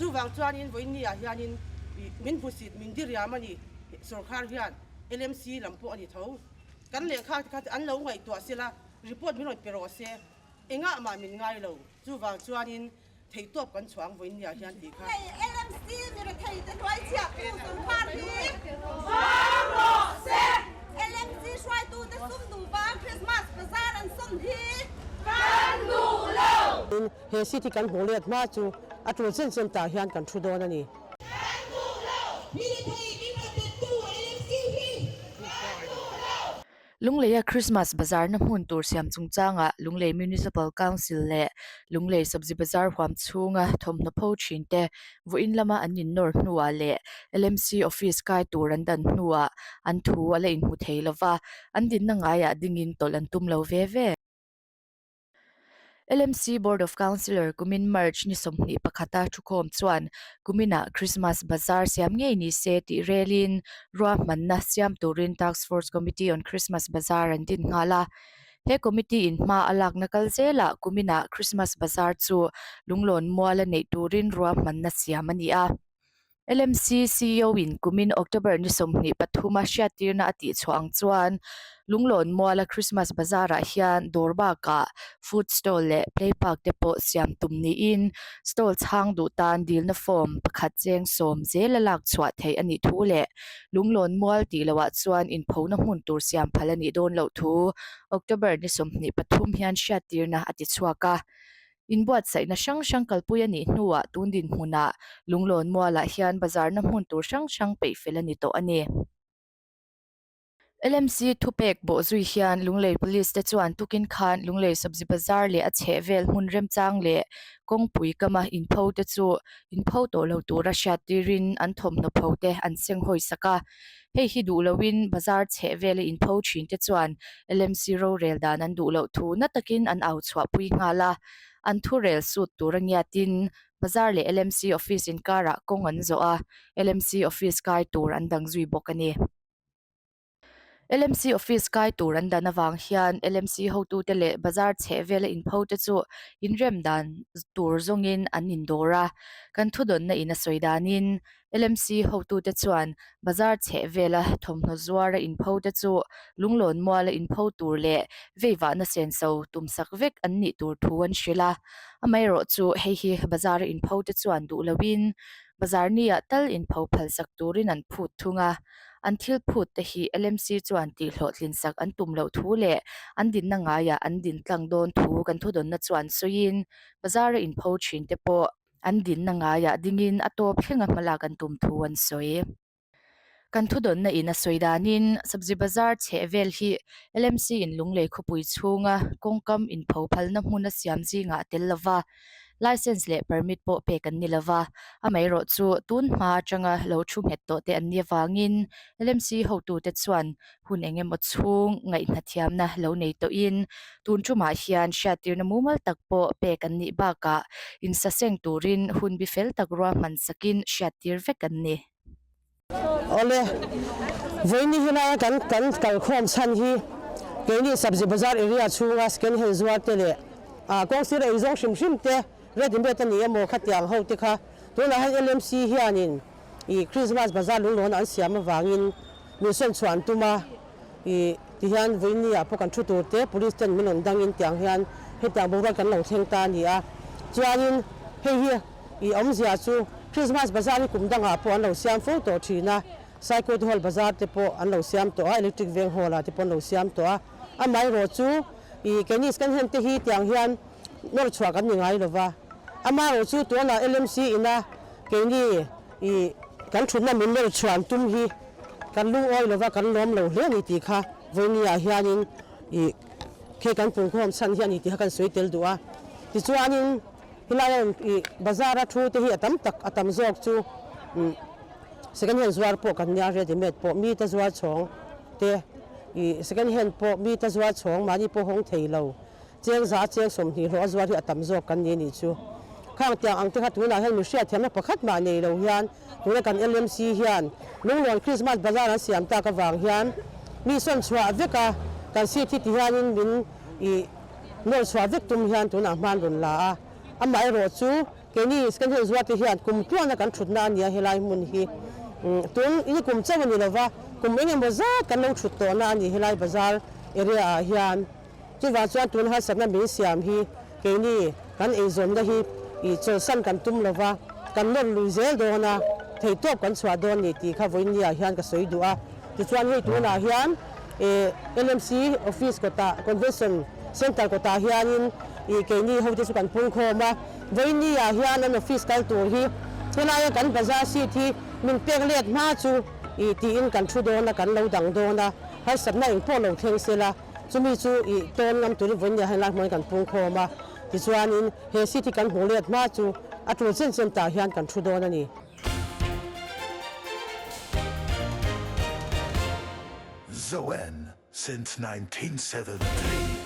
Chuvang chuanin vawiin ah hianin min hmusit, min diriam a ni. Sorkar hian LMC lam pawh a ni tho. Kan lehkha te kha an lo ngaihtuah sela, report min rawn pe rawh se. Engah mah min ngai lo. Chuvang chuanin Theihtawp kan chhuah ang vawiin niah hian tih kha. Hei LMC mi rethei te hnuai chhiah tu sawrkar hi vang rawh se. LMC hruaitu te sum duh vang Christmas bazar an sawm hi kan duh lo. He seat hi kan hmuh let hma chu a tul chen chen tah hian kan thu dawn a ni. Kan duh lo. Mi rethei min rawn bettu LMC hi kan duh lo. Lungleia Christmas bazarna hmun tur siam chungchangah Lunglei Municipal Council leh Lunglei Sabzi Bazar huam chhunga thawmhnaw pho thin te vawiin lama an innawr hnuah leh LMC office kai tur an dan hnuah an thu a la inhmu thei lova, an dinna ngaiah dingin tawlh an tum lo ve ve. LMC Board of Councillor kumin March ni 21 a thukhawm chuan kuminah Christmas Bazaar siam ngei ni se tih relin ruahmanna siam turin Task Force Committee on Christmas Bazaar an din nghal a. He committee in hma a lakna kal zelah kuminah Christmas Bazaar chu lunglawn muala neih turin ruahmanna siam a ni a. LMC ceo in kumin October ni 23 a hriattirna a tihchhuah ang chuan Lunglawn muala Christmas Bazaar ah hian dawr bakah food stall leh play park te pawh siam tum niin stall chhang duh tan dilna form pakhat cheng sawm zela lak chhuah theih a nih thu leh Lunglawn mual tih loh ah chuan inphona hmun tur siam phal a nih dawn loh thu October ni 23 hian hriattirna a tichhuak a. Inbuatsaihna hrang hrang kalpui a nih hnuah tun dinhmunah Lunglawn mualah hian bazarna hmun tur hrang hrang peih fel a ni tawh a ni. LMC thupek bawhzui hian Lunglei Police te chuan tukin khan Lunglei Sabzi Bazar leh a chhehvel hmun remchang leh kawngpui kama inpho te chu inpho tawh lo tura hriattirin an thawmhnaw pho te an senghawi sak a. Hei hi duh loin bazar chhehvela inpho thin te chuan LMC rorel dan an duh loh thu na takin an au chhuahpui nghal a. An thurel sut tur a ngiatin bazar leh LMC office inkarah kawng an zawh a, LMC office kai tur an dang zui bawk a ni. LMC office kai tur an dan avang hian LMC hotute leh bazar chhehvela inpho te chu inrem dan tur zawngin an indawr a. Kan thudawnna in a sawi danin LMC hotute chuan bazar chhehvela thawmhnaw zuara inpho te chu lunglawn muala inpho tur leh veivahna senso tumsak vek an nih tur thu an hrilh a. Amaherawh chu hei hi bazara inpho te chuan duh loin bazar niah tal inpho phalsak turin an phut thung a. An thil phut te hi LMC chuan tihhlawhtlinsak an tum loh thu leh an dinna ngaiah an din tlang dawn thu kan thudawnna chuan sawiin bazara inpho thin te pawh An dinna ngaiah dingin a tawp thlenga hmalak an tum thu an sawi. Kan thudawnna in a sawi danin Sabzi Bazar chhehvel hi LMC in Lunglei khawpui chhunga kawngkam inpho phalna hmun a siam zingah a tel lova, license leh permit pawh pek an ni lova, amaherawh chu tun hma atanga lo thu nghet tawh te an nih avangin LMC hotute chuan hun eng emaw chhung ngaihhna thiamna lo nei tawhin tun tumah hian hriattirna mumal tak pawh pek an nih bakah insaseng turin hun bi fel tak ruahman sakin hriattir vek an ni. Awle, vawiin hi laia kan kan kalkhawm chhan hi keini Sabzi Bazar area chhunga second hand zuar te leh kawngsir eizawng hrim hrim te ready made a ni emaw khatiang ho te kha tunah hian LMC hianin ih Christmas Bazar lunglawn an siam avangin Min sawn chhuah an tum a, ih tihian vawiin ah pawh kan thu tur te police ten min rawn dangin tiang hian hetiang boruak kan lo thleng ta a ni a. Chuanin hei hi ih awmzia chu Christmas bazar hi kum dangah pawh an lo siam fo tawh thin a, Saikawt Hall bazar te pawh an lo siam tawh a, Electric Veng Hall ah te pawh an lo siam tawh a. Amaherawh chu ih keini kan hen te hi tiang hian nawr chhuah kan ni ngai lo va, amaherawh chu tunah LMC ina keini Ih, kan thutna min leu chhuan tum hi kan lungawi lova kan lawm lo hle a ni tih kha vawinia hianin ih khi kan pungkhawm chhan hi a ni tih kha kan sawi tel duh a. Tichuanin helai ih bazar a thu te hi a tam tak a tam zawk chu umm second hand zuar pawh kan nia ready made pawh mite zuar chhawng te ih second hand pawh mite zuar chhawng mahni pawh hawng thei lo. Cheng za cheng 20 hlawh a zuar hi a tam zawk kan ni nih chu. Khang tiang ang te kha tunah hian mi hriatthiamna pakhat mah nei lo hian tuna kan LMC hian Lunglawn Christmas Bazaar an siam tak avang hian mi sawn chhuah vek a, kan seat hi ti hianin min ih nawr chhuah vek tum hian tunah hman rawn la a. Amaherawh chu. Keini second hand zuarte hian kum tluana kan thutna a nia helai hmun hi. Tun ini kum chauh a ni lova, kum eng emaw zat kan lo thut tawhna a ni helai bazar area ah hian. Chuvang chuan tun harsatna min siam hi keini kan eizawnna hi ih chawlhsan kan tum lova, kan nawr lui zel dawn a, theihtawp kan chhuah dawn ni tih kha vawiin ah hian ka sawi duh a. Tichuan hei tunah hian ih LMC office kawtah convention center kawtah hianin ih keini hote chu kan pung khawm a, vawiin ah hian an office kal tur hi helaia kan bazar seat hi min pek let hma chu ih tiin kan thu dawn a, kan lo dang dawn a, harsatna engpawh lo thleng sela. Chumi chu ih tawn ngam turin vawiin ah hian lai hmuan kan pung khawm a, tichuanin he seat hi kan hmuh let hma chu a tul chen chen tah hian kan thu dawn a ni. Zoen since 1973.